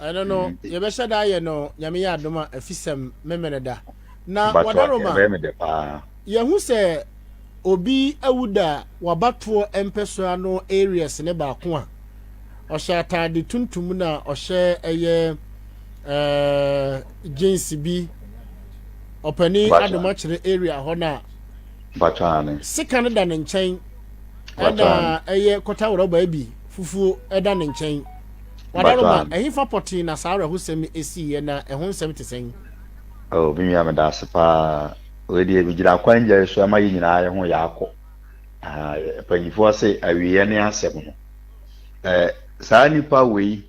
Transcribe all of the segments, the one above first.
Ɛno no yɛbɛhyɛ da ayɛ no Nyame yɛ adom a afisɛm memene da. Na Mpakyɛw Wadaroma, ɛbɛyɛ me dɛ paa. yɛhu sɛ obi awu da wabatoɔ mpɛsoa no areas ne baako a ɔhyɛ ataade tuntum na ɔhyɛ ɛyɛ jeans bi ɔpani Mpakyɛw. Adomakyerɛ area hɔ no a Mpakyɛw ane. sika no da ne nkyɛn Mpakyɛw ɛna ane. ɛyɛ kɔta rɔba bi fufuo ɛda ne nkyɛn. Mpakyɛw Wadaroma, ane. ɛhefa pɔtee na saa awerɛhosɛm esiiɛ na ɛho nsɛm te sɛn? Oh, me nua, meda ase paa. Wei deɛ megyina kwan gya yi so ama yɛn nyinaa yɛ ho yɛ akɔ. Ah, mpanyinfoɔ se awieɛ ne asɛm no. Saa nipa wei,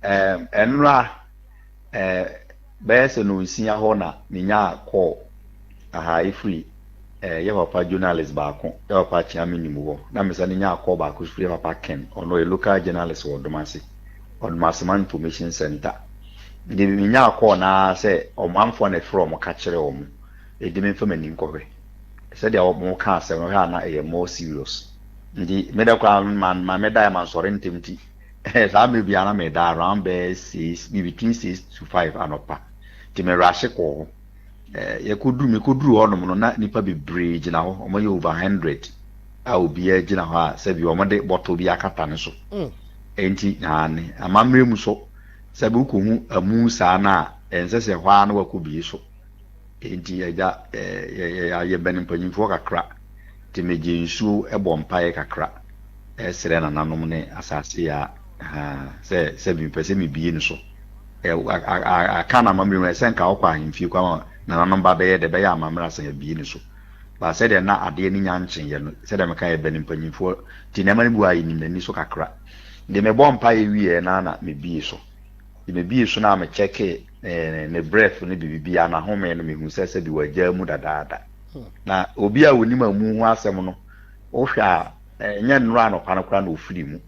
ɛnora bɛyɛ sɛ 6:30 hɔ na menyaa call aha efiri yɛ papa journalist baako, yɛ papa Kyeame nim hɔ, na mesa ne nyaa call baako firi yɛ papa Ken, ɔno yɛ local journalist wɔ Ɔdomase, Ɔdomaseman Information Center. Nti menyaa call naa sɛ ɔmanfoɔ na ɛfrɛ ɔmo ka kyerɛ ɔmo edi me mfa m'ani nkɔhwɛ sɛdeɛ ɔmo ka asɛm no hwɛ a na ɛyɛ more serious. Nti meda koraa ma meda yɛ ma nsɔre ntɛm, nti saa mmerɛ biara na meda around bɛyɛ 6, between 6 to 5 anɔpa, nti mɛrahye kɔɔ hɔ. Yɛkɔduru, mekɔduru hɔnom no na nipa bebree gyina hɔ, ɔmo yɛ over 100 a obiara gyina hɔ a sɛbi ɔmo de bɔtɔ bi akata ne so. Nti naane amammerɛ mu so sɛbi wokɔhu amu saa no a ɛnsɛ sɛ hɔ ara na wakɔ bie so. Nti agya ɛɛ yɛ yɛbɛn mpanyinfoɔ kakra, nti megye nsuo ɛbɔ mpaeɛ kakra ɛsrɛ nananom ne asase yɛ a sɛ sɛbi mpɛ sɛ mebie no so. Aka na amammerɛ mu ɛsɛ nka wokɔ ahemfie kɔ ama nananom ba bɛyɛ dɛ bɛyɛ amammerɛ asan abie no so ba sɛdeɛ na adeɛ no nya nkyenyɛ no, sɛdeɛ meka yɛ bɛn mpanyinfoɔ, nti nneɛma no bi wɔ a yɛnim n'ani so kakra. Nti mebɔ mpaeɛ wieɛ na mebie so, nti mebie so na mekyɛke ne breath no biribi a n'ahome no, mehu sɛ sɛbi wagyaa mu dadaada. Na obi a onim amu ho asɛm no, wohwɛ a ɛnyɛ nnora anɔpa no koraa na ofiri mu,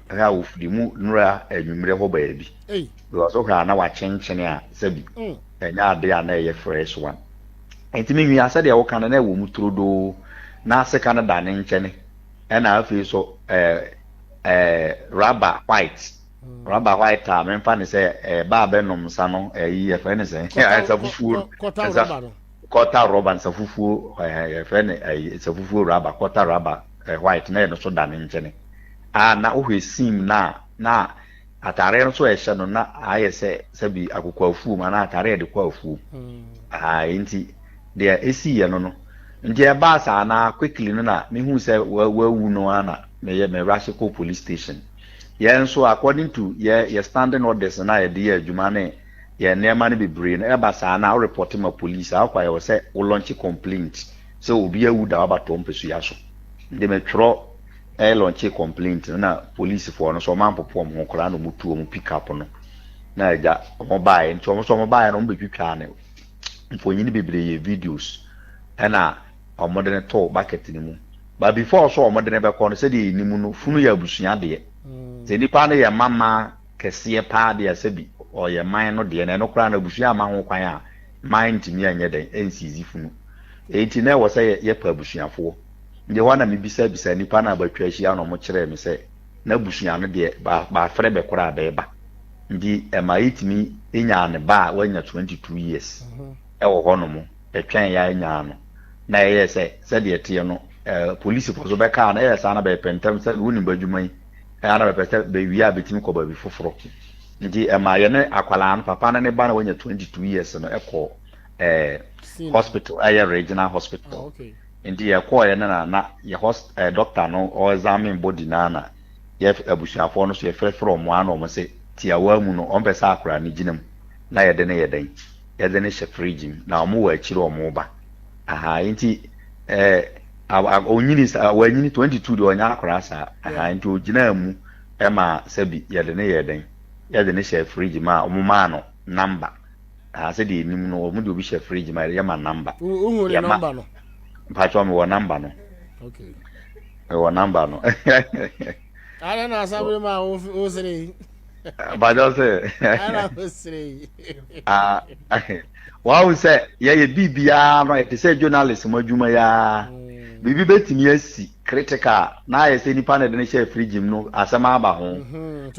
ɛhwɛ a ofiri mu nnora anwummerɛ hɔ baabi because wohwɛ a na wakyenkyene a sɛbi ɛnyɛ ade a na ɛyɛ fresh one. Nti me nua, sɛdeɛ woka no na ɛwɔ mu turodoo na aseka no da ne nkyɛne, ɛna afei so ɛɛ ɛɛ rubber white, rubber white a memfa ne sɛ baa bɛnom nsa no, ɛyi yɛfrɛ ne sɛ nsa fufuo. Kɔta nsa rɔba no. Kɔta rɔba, nsa fufuo, yɛfrɛ ne ɛyi nsa fufuo rubber, kɔta rubber white na ɛno so da ne nkyɛne a na wohwɛ sim na ataareɛ no nso a ɛhyɛ no na ayɛ sɛ sɛbi akokɔ afuom anaa ataareɛ yɛde kɔ afuom. Aa nti deɛ esi yɛ no nti ɛbaa saa na quickly no na mehu sɛ wawu no a na meyɛ me rush kɔ police station. Yɛn nso according to yɛ standing orders na yɛde yɛ adwuma ne yɛ nneɛma no bebree no, ɛba saa na report ma police a akɔ ayɛ wɔ sɛ wo launch complaint sɛ obi awu da wabatɔ mpɛsua so. Nti metwerɛ ɛyɛ launch complaint no na polisifoɔ no so ɔmo ampopo ɔmo ho koraa na ɔmo tu ɔmo pick up no na agya ɔmo baeɛ. Nti ɔmo nso ɔmo baeɛ no, ɔmo bɛtwitwaa ne mfonyin bebree, yɛ videos, ɛna ɔmo de ne too bucket no mu. But before so ɔmo de ne bɛkɔ no, sɛdeɛ yɛnim no, funu yɛ abusua deɛ. Sɛ nipa no yɛ mama kɛseɛ paa deɛ, sɛbi ɔyɛ man no deɛ, na ɛno koraa no abusua ama ho kwan a man ntumi anyɛ dɛn ɛnsizi funu. Eti na ɛwɔ sɛ yɛpɛ abusuafoɔ. Nti hɔ na mebisa bisa nipa no a batwa ahyia na ɔmo kyerɛɛ me sɛ n'abusua no deɛ baafrɛ bɛ koraa bɛɛba. Nti ɛma yɛtumi nyaa ne ba a wanya 22 years ɛwɔ hɔnom. Ɛtwɛn yɛ anyaa no na ɛyɛ sɛ sɛdeɛ teɛ no polisifoɔ so bɛkaa no ɛyɛ saa na bɛpɛ ntɛm sɛ wonim b'adwuma yi ɛyɛ na bɛpɛ sɛ bɛwie a bɛtumi kɔ baabi foforɔ. Nti ɛma yɛne akwalaa no papa no ne ba no wanya 22 years no ɛkɔ hospital, ɛyɛ regional hospital. Nti yɛkɔɔyɛ no na yɛ hos doctor no ɔexamine body na yɛ abusuafoɔ no so yɛfrɛfrɛ ɔmo ano, ɔmo sɛ tiawa mu no ɔmpɛ sɛ akwaraa no gyina mu na yɛde no yɛ dɛn yɛde no hyɛ fridge mu na ɔmo wɔ akyire ɔmo ba aha. Nti onyini saa, wanyini 22 deɛ ɔnyɛ akwaraa saa aha. Nti ogyinaa mu ɛma sɛbi yɛde no yɛ dɛn yɛde no hyɛ fridge mu a ɔmo maa no number aha. Sɛdeɛ enim no, ɔmo de obi hyɛ fridge mu a yɛma number. Wohu ne Yɛma number no? Mpatsɔ, mi wɔ number no. Mi wɔ number no. Ada na asabere ma wo sere yi. Mpatsɔ sɛ Ada wo sere yi. Ah, wɔn sɛ yɛyɛ biribiara no ɛte sɛ journalist mo adwuma yaa. Biribi bɛtumi asi critical na ayɛ sɛ nipa na ɛde no hyɛɛ fridge mu no asɛm aba ho.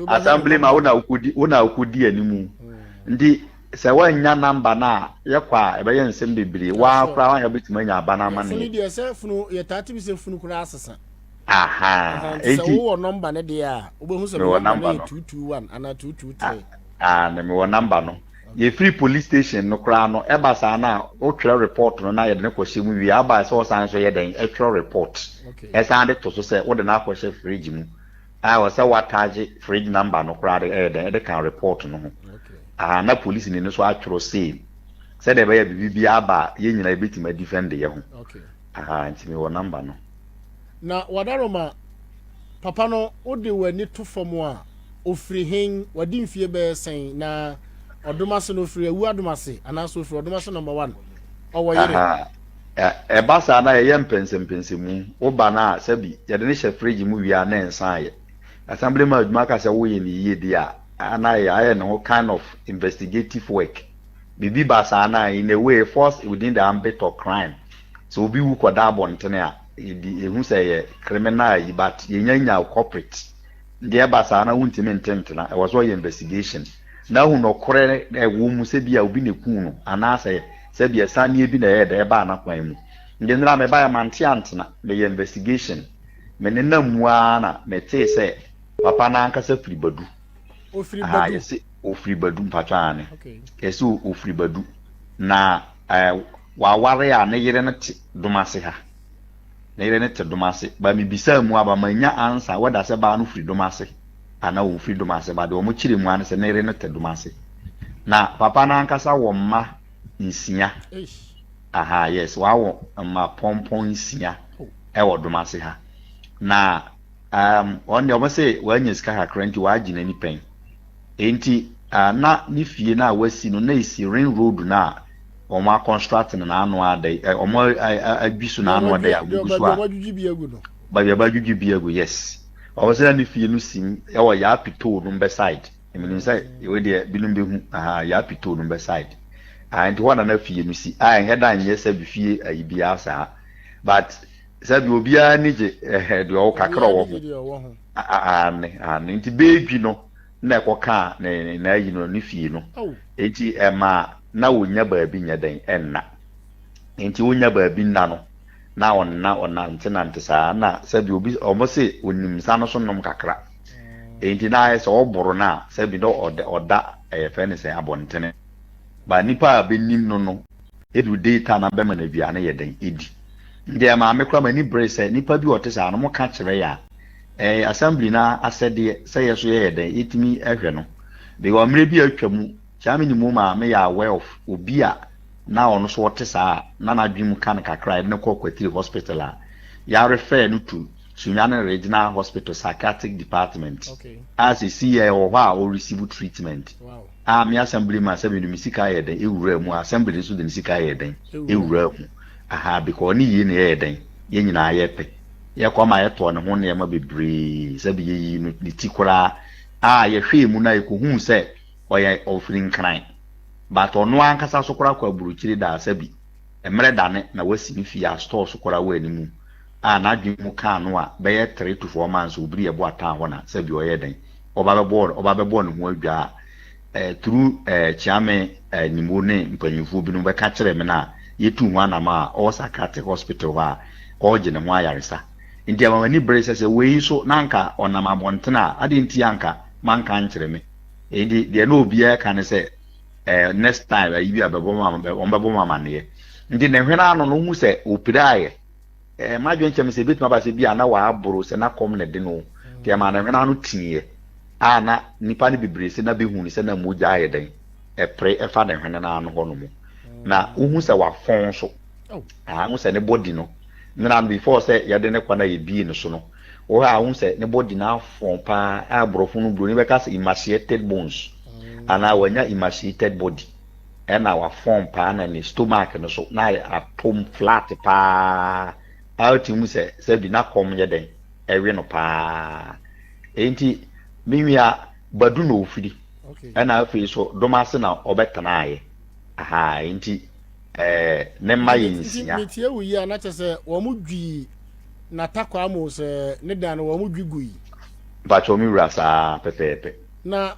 Assembly ma wo na wokɔdi wo na wokɔdi animu. Nti sɛ woannya number no a yɛkɔ a ɛbɛyɛ nsɛm bebree. Woaa koraa woanhwɛ wobɛtumi anya aba no Funu amaneɛ. deɛ sɛ funu yɛtaa te bi sɛ funu koraa sesa. Ahaa Aha, nti sɛ enti wowɔ nɔmba no deɛ a, wobɛhu sɛ me mewɔ nɔmba no number yɛ no. 221 anaa 223. Aane, mewɔ number no. Okay. Yɛfiri police station no koraa no, ɛba saa no a, wotwerɛ report no na yɛde no kɔhyɛ mu wie a, aba sɛ wɔsan nso yɛ dɛn, twerɛ report Okay. san de to so sɛ wode no akɔhyɛ fridge mu. A ɛwɔ sɛ woataagye fridge number no koraa de ɛyɛ dɛn, de ka report no ho. Okay. Aha, na polisini no nso atwerɛ same, sɛdeɛ ɛbɛyɛ a biribi biara aba a, yɛn nyinaa yɛbɛtumi adefend yɛn ho. Okay. Aha, nti mewɔ number no. Na Wadaroma, papa no wode w'ani to fam a, ofiri hen? Wadi mfie bɛyɛ sɛn? Na Ɔdomase no, ofiri Awu Adomase anaasɛ ofiri Ɔdomase number one? Ɔwɔ yere? Aha, ɛba saa na yɛyɛ mpɛnsɛmpɛnsɛmu. Wo ba no a, sɛbi yɛde no hyɛ fridge mu wie a na ɛnsan yɛ. Assembly man adwuma ka sɛ woyɛ no yie deɛ a, na ayɛ ne ho kind of investigative work. Biribi ba saa no a, in a way, falls within the ambit of crime. Sɛ obi wu kɔda abɔntene a, yɛdi yɛhu sɛ ɛyɛ criminal yi but yɛnya nya culprit. Nti ɛba saa na wontumi nte ntena, ɛwɔ sɛ ɔyɛ investigation na ahu nɔkorɛ ɛwɔ mu sɛ bi a obi na ekuu no anaasɛ sɛ bi ɛsaneɛ bi na ɛyɛ dɛ ɛbaa n'akwan mu. Nti nnora mebaeɛ mante antena, meyɛ investigation. Me nenam mu ara na metee sɛ papa no ankasa firi Badu. Ofiri Aha, Badu? yɛse ofiri Badu mpakyɛ aane. Okay. Yɛse ofiri Badu. Na eh, waware a ne yere no te Domase ha. Ne yere no te Domase. But mebisaa mu aba mannya answer whether sɛ baa no firi Domase anaa ɔmfiri Domase. But deɛ wɔkyerɛ mu ara ne sɛ ne yere no te Domase. Na papa no ankasa wɔ mma nsia. Eish. Aha, yes, wawo mma pɔmpɔn nsia Oh. ɛwɔ Domase ha. Na ɔno deɛ wɔn se wanya sika kakra nti wagye n'ani pɛn. Enti na ne fie no a wasi no na esi ring road no a wɔn akɔnstruct no n'ano ada yi, wɔn adwi so Deɛ n'ano wɔn ada yi adua, a deɛ wɔgu so baabi a a wɔn adwidwi bi agu no. baabi a wɔadwidwi bi agu yes. Wɔn sɛ na ne fie no sim ɛwɔ Yaa Pitoo no mbɛ side. Menim sɛ wei deɛ binom bɛhu aha Yaa Pitoo no mbɛ side. Ah, nti hɔ na na fie no si a ɛnyɛ da nyɛ sɛ bi fie ayi biara saa but sɛbi obiara ani gye ɛhɛ deɛ ɔwɔ kakra Obiara ɔwɔ ani ho. gye deɛ ɔwɔ ho. Aane, aane. Nti beedwi no na ɛkɔkaa ne n'ayi no, ne fie no. Oh. Enti ɛmaa na ɔnnya baabi nyɛ dɛn nna. Enti ɔnnya baabi nna no, na ɔnna, ɔnantenante saa. Na sɛbi obi, wɔn se ɔnim nsa no so nom kakra. Enti na ayɛ sɛ ɔboro no a, sɛbi na ɔda, ɔda yɛfrɛ no sɛn, abɔntene. But nnipa a bɛnim no no, ɛduru day time na bɛma no aduane yɛ dɛn, ɛdi. Nti ɛmaa me koraa m'ani beree sɛ nnipa bi a ɔte saa no, wɔka kyerɛ yɛn a, Ɛyɛ assembly no ara asɛdeɛ sɛ yɛ nso yɛyɛ dɛn, yɛtumi hwɛ no. Because mmerɛ bi a atwa mu, saa me nim wo maa meyɛ aware of obi a na ɔno nso ɔte saa a na n'adwene mu ka no kakra a yɛde no kɔɔ Kwatiri hospital a yɛ refer no to Sunyani Regional Hospital Psychiatric Department Okay. a sɛsi yɛ wɔ hɔ a ɔ receive treatment Wow. a me assembly man sɛ mede me sika yɛ dɛn ɛwuraa mu a assembly nso de ne sika yɛ dɛn Ɛwura. ɛwuraa mu aha because ne yie na yɛyɛ dɛn yɛn nyinaa yɛpɛ. Yɛkɔ ma yɛtɔɔ ne ho nneɛma bebree, sɛbe yeyii no ne ti koraa a yɛhwɛɛ mu no a yɛkɔhuu sɛ ɔyɛ ɔfiri Nkran but ɔno ankasa so koraa kɔ aburokyire daa sɛbi mmerɛ dane na wasi ne fie a store so koraa wɔ animu a n'adwene mu kaa no a bɛyɛ 3 to 4 months obiri ɛbo ataa hɔ na sɛbi ɔyɛ dɛn ɔba bɛbɔɔ ɔba bɛbɔɔ ne ho adwa a through Kyeame Nimo ne mpanyimfoɔ binom bɛka kyerɛɛ me no a yɛtuu ho anamɔ a ɔwɔ Psychiatric Hospital hɔ a ɔregye ne ho ayaresa. Nti ɛma m'ani bere sɛ sɛ wei nso na anka ɔnam abɔntene a, adɛn nti anka manka ankyerɛ me? Enti deɛ na obiara ka ne sɛ next time ayi bi a bɛbɔ mo wɔbɛbɔ mo amaneɛ. Nti ne hwene ano no wohu sɛ ɔpiraeɛ. M'adwene kyerɛ me sɛ ebetumi aba sɛ bi a na waboro sɛ na kɔm na ɛde no nti ɛmaa ne hwene ano teeɛ a na nnipa no bebree sɛ na behu no sɛ na mogya ayɛ dɛn ɛpere ɛfa ne hwene no ano hɔ nom na wohu sɛ wafɔn so a wohu sɛ ne body no nna no before sɛ yɛde ne kɔ na yɛbie no so no wohwɛ a wohu sɛ ne body no afɔn paa a borɔfo no buroni bɛka sɛ emaciated bones anaa wanya emaciated body. Ɛna wafɔn paa na ne stomach no so na ayɛ atom flat paa a wotumi hu sɛ sɛbi na kɔm yɛ dɛn ɛwe no paa. Enti me nua Badu na ofiri ɛna afei so Domase na ɔbɛtenaeɛ ahaa enti ɛɛ ne mma yɛ Nti nsia. metie wo yi a na kyerɛ sɛ wɔn dwii n'atakwaa mu sɛ ne dan no wɔn dwi gui. Mpakyɛw me wura saa pɛpɛɛpɛ. Na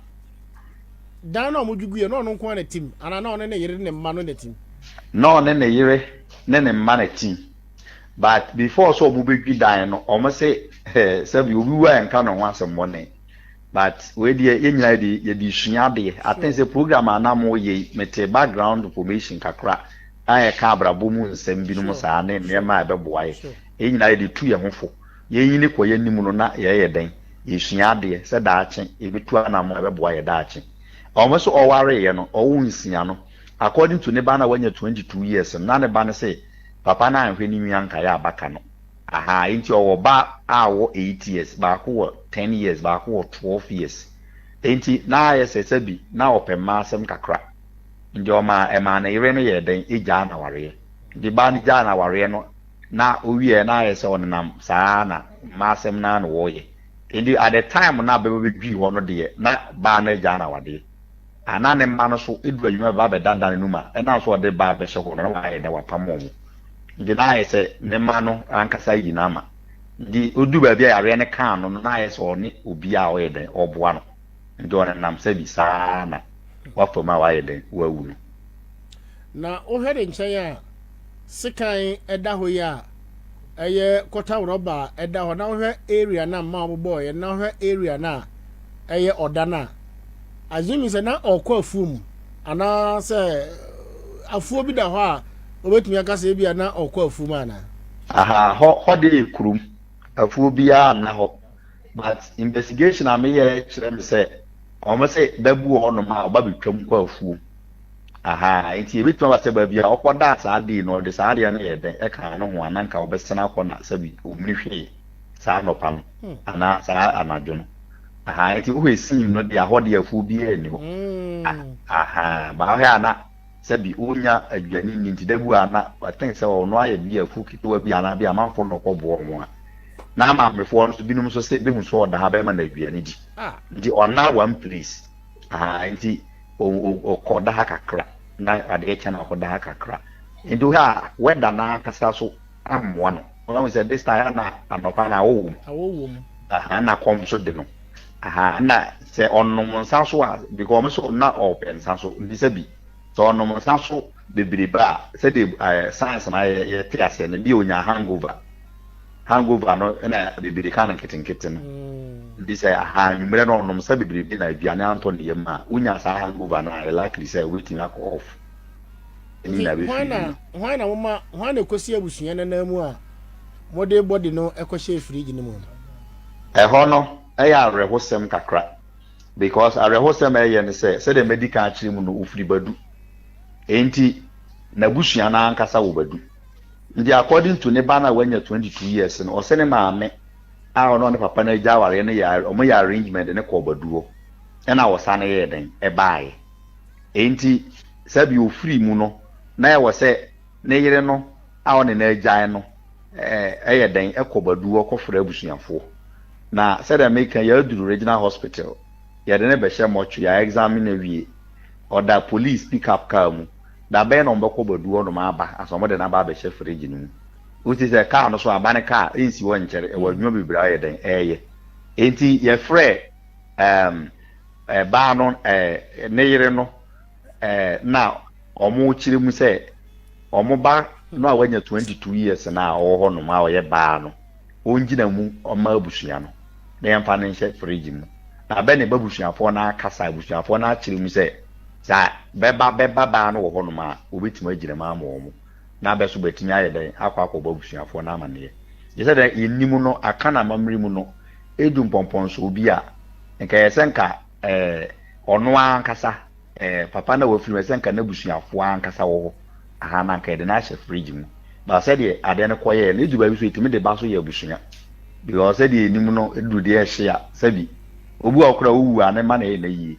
dan no a wɔn dwi guiɛ na ɔno nko ara na tim anaa na ɔne ne yere ne ne mma no na tim? Na ɔne ne yere ne ne mma na tim but before sɛ wɔn bɛdwi dan no wɔn se sɛbi obi wu a yɛnka ne ho asɛm bɔne but wei deɛ yɛn nyinaa yɛde yɛde sua adeɛ I think sɛ program a na mo yɛ yi mete background information kakra a ɛka abrabɔ mu nsɛm binom saa ne nneɛma a ɛbɛboa yɛ. Yɛn nyinaa yɛde tu yɛn ho fo. Yɛnyini kɔ yɛn anim no na yɛyɛ dɛn? Yɛsua adeɛ sɛ daakye yɛbɛtu anammɔn a ɛbɛboa yɛn daakye. Wɔn nso ɔwareeɛ no, ɔwoo nsia no, according to ne ba no a wanya 22 years no, na ne ba no se papa no anhwɛ ne nwi ankaeɛ abaka no. Ahaa, enti ɔwɔ ba a ɔwɔ 8 years, baako wɔ 10 years, baako wɔ 12 years. Enti na ayɛ sɛ sɛbi na ɔpɛ mmaa asɛm kakra. Nti ɔmaa ɛmaa ne yere no yɛɛ dɛn? Egyaa no awareɛ. Nti baa no gyaa no awareɛ no na ɔwieɛ na ayɛ sɛ ɔnenam saa ara na mmaa asɛm no ara na wɔreyɛ. Nti at the time no a bɛba bɛdwii hɔ no deɛ na baa no agyaa no awadeɛ. A na ne mma no so ɛduru anwummerɛ a bɛba abɛdandan no mu a ɛnam sɛ ɔde baa bɛhyɛ hɔ no na wayɛ dɛn wapam wɔn. Nti na ayɛ sɛ ne mma no ankasa ayi no ama. Nti ɔduru baabi a yareɛ no kaa no no na ayɛ sɛ ɔne obi a ɔyɛ dɛn ɔreboa no. Nti ɔnenam sɛbi saa ara na wafa mu a wayɛ dɛn wawu no. Na wohwɛ ne nkyɛn a, sekan da hɔ yi a ɛyɛ kɔta rɔba a ɛda hɔ na wohwɛ area no a mma wɔbobɔɔyɛ na wohwɛ area no a ɛyɛ ɔda no a, assuming sɛ na ɔrekɔ afuo mu anaasɛ afuo bi da hɔ a wobɛtumi aka sɛ ebia na ɔrekɔ afuo mu anaa? Aha, hɔ hɔ deɛ yɛ kurom, afuo biara nna hɔ. But investigation a meyɛɛ kyerɛ me sɛ wɔn se da bi wɔ hɔnom a ɔba betwam kɔ afuom. Ahaa, nti ebetumi aba sɛ baabi a ɔkɔdaa saa day no ɔde saa adeɛ no yɛɛ dɛn ɛkaa ne ho a na nka ɔbɛsan akɔ na sɛbi ɔmuni hwee saa anɔpa no anaa saa anadwo no. Ahaa, nti wohwɛ scene no deɛ hɔ deɛ afuo biara nni hɔ. Ahaa, ba wohwɛ a na sɛbi wonya aduane nni nti da bi wɔ a na I think sɛ ɔno ayɛ bi afuo ketewa bi anaa bi amanfoɔ na ɔkɔboa wɔn a. Na amaamefoɔ nso binom nso se behu sɛ ɔda ha bɛma no aduane di. Nti ɔnna one place. Ahaa nti ɔkɔ da ha kakra na adeɛ kyɛ na ɔkɔ da ha kakra. Nti wohwɛ a weather no ankasa so ammoa no. Wahu sɛ this time na anɔpa no awɔ wom. Awɔ wom. Ahaa na kɔm nso de no. Ahaa na sɛ ɔnom nsa so a because ɔmo so na ɔpɛ nsa so nti sɛ bi sɛ ɔnom nsa so bebrebe a sɛdeɛ science no ayɛ yɛte aseɛ no bi a onya hangover. Hangover no na bebree ka no nketenkete no. Nti sɛ aha anwummerɛ no ɔnom nsa bebrebe na aduane antɔ ne yam a, wonya saa hangover no a, ɛyɛ likely sɛ wobɛtumi akɔ off. Ne Nti nyinaa hwan bɛfiri na mu. hwan na moma hwan na ɛkɔsi abusua no anan mu a mode body no kɔhyɛɛ fridge no mu no? Ɛhɔ no yɛ awerɛhosɛm kakra because awerɛhosɛm a ɛyɛ ne sɛ, sɛdeɛ madi kan akyerɛ mu no, ɔfiri Badu. Enti n'abusua no ankasa wɔ Badu. Nti according to ne ba no a wanya 22 years no, ɔse ne maame a ɔne ɔne papa no agya awareɛ no yɛ ɔmo yɛ arrangement de no kɔɔ Badu hɔ ɛna ɔsane yɛɛ dɛn ɛbaeɛ. Enti sɛbi ɔfiri mu no na ɛwɔ sɛ ne yere no a ɔne no agyae no ɛyɛ dɛn ɛkɔ Badu hɔ kɔfrɛ abusuafoɔ. Na sɛdeɛ meka yi aduru Regional Hospital yɛde no bɛhyɛ mortuary yɛ examine awie ɔda police pick up car mu. Da bɛn na wɔbɛkɔ Badu hɔnom aba ansa wɔde no aba abɛhyɛ fridge no mu? Wote sɛ car no so aba ne car ɛnsi hɔ nkyɛre, ɛwɔ adwuma bebree a ɔyɛ dɛn ɛɛyɛ. Enti yɛfrɛɛ ɛɛm ɛbaa no ɛɛ ne yere no ɛɛ na wɔkyerɛ mu sɛ wɔn ba no a wanya 22 years no a ɔwɔ hɔnom a ɔyɛ baa no ɔngyina mu ɔmma abusua no na yɛmfa no nhyɛ fridge mu. Na bɛ ne b'abusuafoɔ no akasa, abusuafoɔ no akyerɛ mu sɛ sɛ bɛba bɛba baa no wɔ hɔnom a, wɔbɛtumi agyina mu ama wɔn, na bɛ nso bɛatumi ayɛ dɛn akɔ akɔbɔ abusuafoɔ no amaneɛ. Gye sɛ dɛ yɛnim no, Akan amammerɛ mu no, ɛdu mpɔmpɔnsoɔ bi a, nka ɛyɛ sɛ nka ɛɛ ɔno ara ankasa, ɛɛ papa no a wafiri mu, ɛsɛ sɛ nka n'abusuafoɔ ankasa wɔ hɔ, aha, na nka yɛde no ahyɛ fridge mu. But sɛdeɛ adeɛ no kɔyɛɛ no, ɛdu baabi nso yɛtumi de ba so yɛ abusua. Because sɛdeɛ yɛnim no, ɛduru deɛ ɛhye a, sɛbi, obi wɔ hɔ koraa a ɔwu a, ne mma na ɛyɛ n'ayie.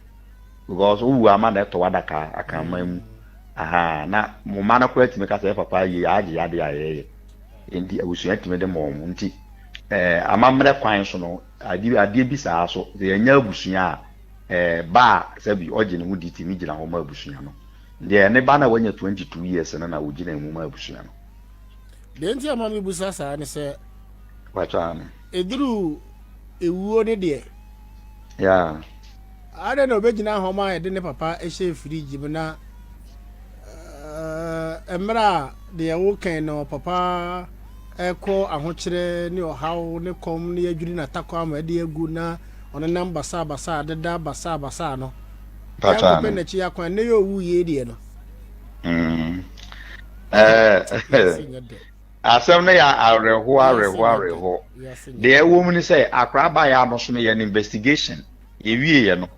Because wowu a ma na ɛtɔ w'adaka akanman mu. Ahaa, na mo mma no koraa tumi ka sɛ, yɛ papa yie, agye yɛ adeɛ a yɛyɛ. Enti abusua tumi de ma wɔn. Nti eh, amammerɛ kwan so no, adeɛ, adeɛ bi saa so, sɛ yɛanya abusua a, eh, ba a sɛbi ɔgye ne ho di tumi gyina hɔ ma abusua no. Deɛ ne ba no a wanya 22 years no na ɔgyina mu ma abusua no. Deɛ nti a ma mebisa saa ne sɛ, Mpakyɛ aane. Ɛduru ewuo no deɛ. Yeah. Adɛn na ɔbɛgyina hɔ ma yɛde ne papa hyɛ fridge mu na mmerɛ a deɛ wokan no papa ɛkɔ ahokyerɛ ne ɔhaw ne kɔm ne yɛadwiri n'atakɔ ama ɛde agu na ɔnenam basaa basaa deda basaa basaa no yɛankɔpɛ n'akyi akwan ne yɛ owu yie deɛ no. Mm. Asɛm no yɛ awerɛhoɔ awerɛhoɔ awerɛhoɔ. Deɛ ɛwɔ mu ne sɛ akwadaa baeɛ ano so no yɛ no investigation yɛwieɛ no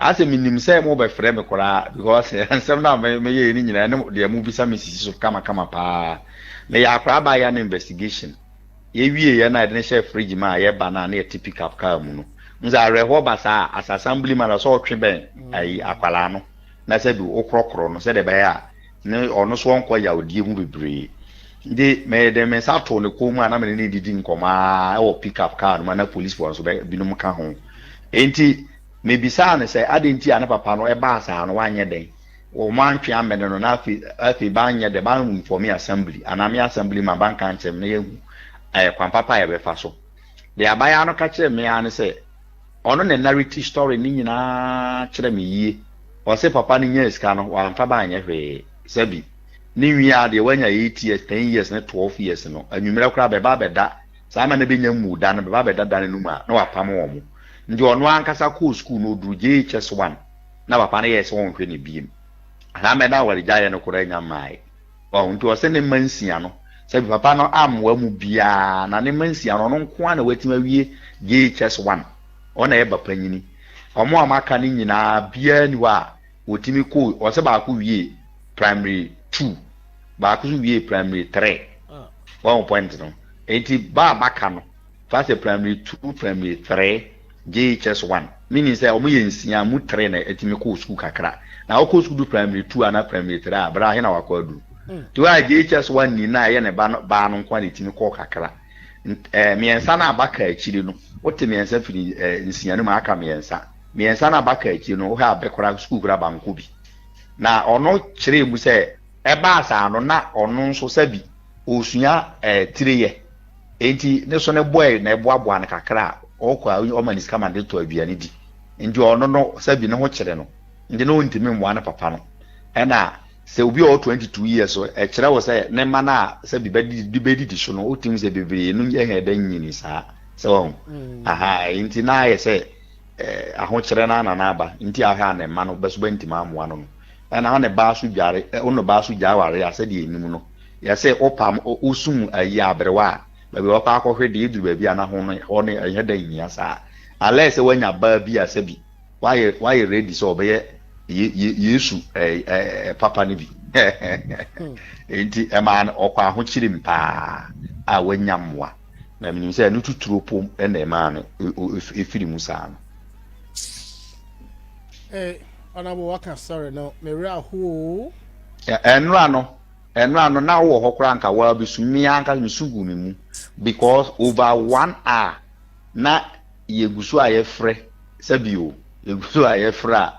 asɛ menim sɛ mobɛfrɛ me koraa because nsɛm no a meyɛɛ no nyinaa ne deɛ mobisa me sisi so kamakama paa. Meyɛ akwadaa baeɛ no investigation yɛwieɛ no a yɛde no hyɛɛ fridge mu a yɛba no a na yɛte pick up car mu no n sɛ awerɛhoɔ ba saa a as assembly man sɛ ɔtwe bɛn ayi akwadaa no na sɛ bi wokorɔkorɔ no sɛdeɛ ɛbɛyɛ a ne ɔno nso ɔnkɔ yawdie mu bebree. Nti mede me nsa too ne kɔn mu a na me ne no redidi nkɔmmɔ ara wɔ pick up car no mu a na polisifoɔ nso bɛ binom ka ho. Nti mebisaa no sɛ adɛn nti a ne papa no ɛbaa saa no wanyɛ dɛn? Wɔn antwe ammɛne no na afei afei banyɛ dɛ ban informe assembly anaa me assembly man banka ankyerɛ me na yɛahu ɛɛ kwan papa a yɛbɛfa so. Deɛ abaayewa no ka kyerɛɛ me ara ne sɛ Ɔno na narrate story no nyinaa kyerɛ me yie. Ɔse papa no nyaa sika no wamfa ba anyɛ hwee. Sɛbi ne nwi a deɛ wanya 8 years, 10 years ne 12 years no anwummerɛ koraa bɛba abɛda saa ma no bɛnya mmuu da no bɛba abɛda da no no mu a na wapam wɔn. Nti ɔno ankasa kɔɔ school no ɔduru JHS 1 na papa no yɛɛ sɛ ɔnhwɛ no biem. Saa mmerɛ no awaregyaeɛ no koraa nnya mmaeɛ. Wahu? Nti ɔse ne mma nsia no, sɛbi papa no ammoa mu biaa, na ne mma nsia no, ɔno nko ara na watumi awie JHS one, ɔno na ɛyɛ ba panyini. Ɔmo a ɔmo aka no nyinaa, biaa nni hɔ a ɔtumi kɔɔ, ɔse baako wiee primary two, baako nso wiee primary three. Wahu point no? Nti ba a baka no, fa sɛ primary two, primary three, JHS one, meaning sɛ wɔn yɛ nsia a, mu three na ɛtumi kɔɔ sukuu kakra. Na wokɔ sukuu du primary two anaa primary three a, bra ahe na wakɔ aduru? Nti wɔn a JHS one ni na ɛyɛ ne ba no baa no nko ara na ɛtumi kɔɔ kakra. Ɛɛ mmiɛnsa no a baka akyiri no, wote mmiɛnsa firi ɛɛ nsia no mu aka mmiɛnsa. Mmiɛnsa no a baka akyiri no, wohwɛ a bɛ koraa sukuu koraa bankɔ bi. Na ɔno kyerɛɛ mu sɛ ɛbaa saa no na ɔno nso sɛbi ɔresua ɛɛ tireyɛ. Enti ne so ne bɔe na ɛboaboa no kakra a, ɔkɔ a ɔma no sika ma no de tɔ aduane di. Enti ɔno no, sɛbi ne ho kyere no, nti na ɔntumi mmoa ne papa no. Ɛna sɛ obi a ɔwɔ 22 years so, ɛkyerɛ wo sɛ ne mma no a sɛbi bɛdidi bɛdidi so no, wotumi sɛ bebree no nyɛ dɛ nyini saa. Sɛ wahu? Aha, enti na ayɛ sɛ eh, ahokyerɛ no ara na na aba. Nti ahwɛ a ne mma no bɛ so bɛntumi ammoa no no. Ɛna wo ne baa so dware, wo ne baa so gyae ware a, sɛdeɛ yɛnim no, yɛse wopam, wosum ayi aberewa a, baabi a wɔkɔ akɔhwe deɛ, ɛduru baabi a na ho no, hɔ no ɛnyɛ dɛ nhia saa. Unless sɛ woanya baa bi a sɛbi woayɛ, woayɛ ready sɛ ɔbɛyɛ ye, ye, Yesu ɛ, ɛ, ɛ, papa no bi. Enti ɛmaa no ɔkɔ ahokyere mu paa a wanya mmoa. Na menim sɛ ɛno tuturo pom na ɛmaa no ɛfiri mu saa no. Eh, Honorable waka sorry no, me werɛ ahow. Ɛnora no, ɛnora no na wowɔ hɔ koraa nka waa bɛsu me ankasa mesu gu me mu because over one hour na yɛgu so a yɛfrɛ sɛbi o yɛgu so a yɛfrɛ a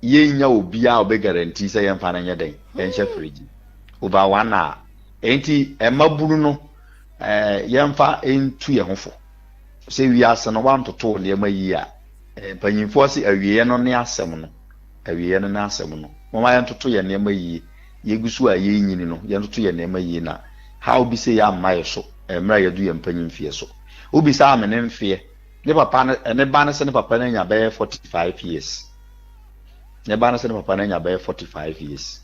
yɛnnya obiara a ɔbɛ guarantee sɛ yɛmfa no nyɛ dɛn ɛnhyɛ fridge over one hour enti mmabunu no ɛɛ yɛmfa ntu yɛn ho fo sɛ wiase no wantoto nneɛma yie a Mpanyimfoɔ se awieɛ no ne asɛm no, awieɛ no ne asɛm no. Momma yɛntoto yɛn nneɛma yie. Yɛgu so a yɛrenyini no, yɛntoto yɛn nneɛma yie na haw bi sei amma yɛ so mmerɛ a yɛadu yɛn mpanyin mfeɛ so. Wobisaa me ne mfeɛ, ne papa no, ne ba no se ne papa no anya bɛyɛ 45 years. Ne ba no se ne papa no anya bɛyɛ 45 years.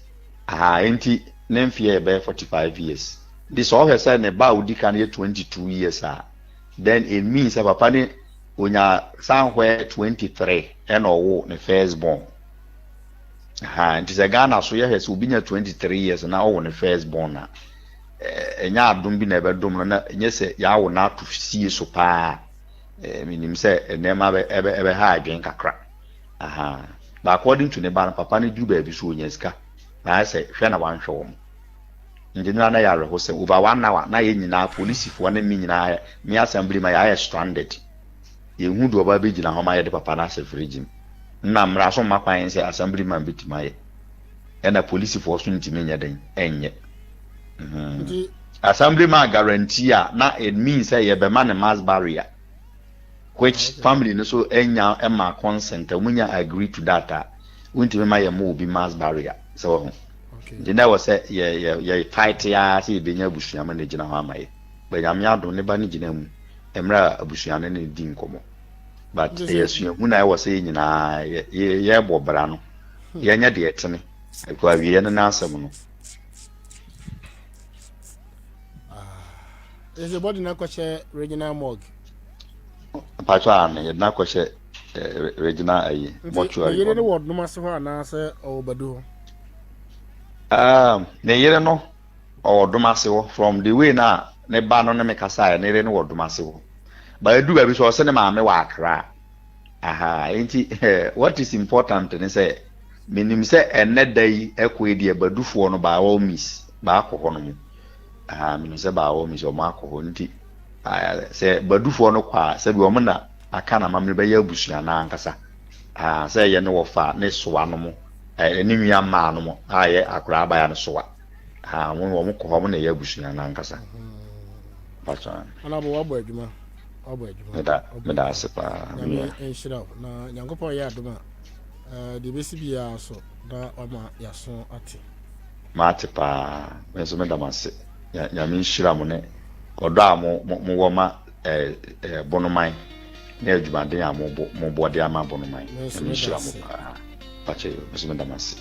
Aha, enti ne mfeɛ yɛ bɛyɛ 45 years. Nti sɛ ɔhwɛ sɛ ne ba a ɔdi kan yɛ 22 years a, then it means sɛ papa no Onya somewhere 23 ɛna ɔwo ne first born. Aha, nti sɛ Ghana so yɛhwɛ sɛ obi nya 23 years na ɔwo ne first born a, ɛnyɛ adom bi na ɛbɛdom no na ɛnyɛ sɛ yɛawo no ato sie so paa. Menim sɛ nneɛma ɛbɛha adwene kakra. Aha. But according to ne ba no, papa no duru baabi so onya sika. Na ayɛ sɛ hwɛ na wanhwɛ wɔn. Nti no na yɛ awerɛhosɛm over one hour na yɛn nyinaa polisifoɔ ne me nyinaa me assembly ma yɛayɛ stranded yɛnhu deɛ ɔba bɛgyina hɔ ma yɛde papa no ahyɛ fridge mu na mmara so mma kwan sɛ assembly man bɛtumi ayɛ ɛna polisifoɔ so ntumi nyɛ den ɛnyɛ. Nti. Assembly man guarantee a na it means sɛ yɛbɛma no mass barrier which ah, okay. family no so nya ma consent a wɔn nya agree to that a wontumi ma yɛ mo obi mass barrier sɛ wɔ ho nti na ɛwɔ sɛ yɛ yɛ yɛ fight ara sɛ yɛbɛnya abusua ma no gyina hɔ ama yɛ but nyame adom ne ba no gyina mu mmerɛ a abusua no ne di nkɔmmɔ but ɛyɛ suahu na ɛwɔ sɛ yɛ nyinaa yɛ yɛbɔ bra no hmm. yɛnyɛ deɛ ɛtene ɛkɔ awieɛ no n'asɛm no Ɛsɛ bɔde no akɔhyɛ regional morgue. Mpatsɔ a no yɛde no akɔhyɛ eh, regional ayi mortuary. Ne yere no wɔ Domase hɔ anaasɛ ɔwɔ Badu hɔ? Um, ne yere no ɔwɔ Domase hɔ from the way na ne ba no ne me kasaeɛ ne yere no wɔ Domase hɔ. Ba edu baabi so ɔsɛ ne maame wɔ Accra. Aha, nti what is important ne sɛ menim sɛ ɛnnɛ da yi ɛkɔ yi deɛ Badufoɔ no by all means baakɔ hɔ nom. Aha, menim sɛ by all means wɔn akɔ hɔ nti sɛ Badufoɔ no kɔ a sɛbi wɔn na aka na amammerɛ bɛyɛ abusua no ankasa. Aha, sɛ ɛyɛ ne wɔfa ne soa no mo, ne nua mmaa no mo a ɛyɛ akwadaa abaya no soa. Aha, wɔn wɔn kɔ hɔ wɔn na ɛyɛ abusua no ankasa. Pastor. Anabo wabɔ adwuma. Wabɔ adwuma. Meda meda ase paa. Nyame nhyira wo na Nyankopɔn yɛ adom a eh, deɛ ɛbɛsi biara so na wama yɛaso ate. Mate paa. Me nso meda mo ase. Nyame nhyira mo ne ɔdɔ a mo mo mowɔ ma eh, eh, Bonoman ne adwumaden a mobɔ mobɔ de ama Bonoman. Nyame nhyira mo paa. Pakyɛ yo, me nso meda mo ase.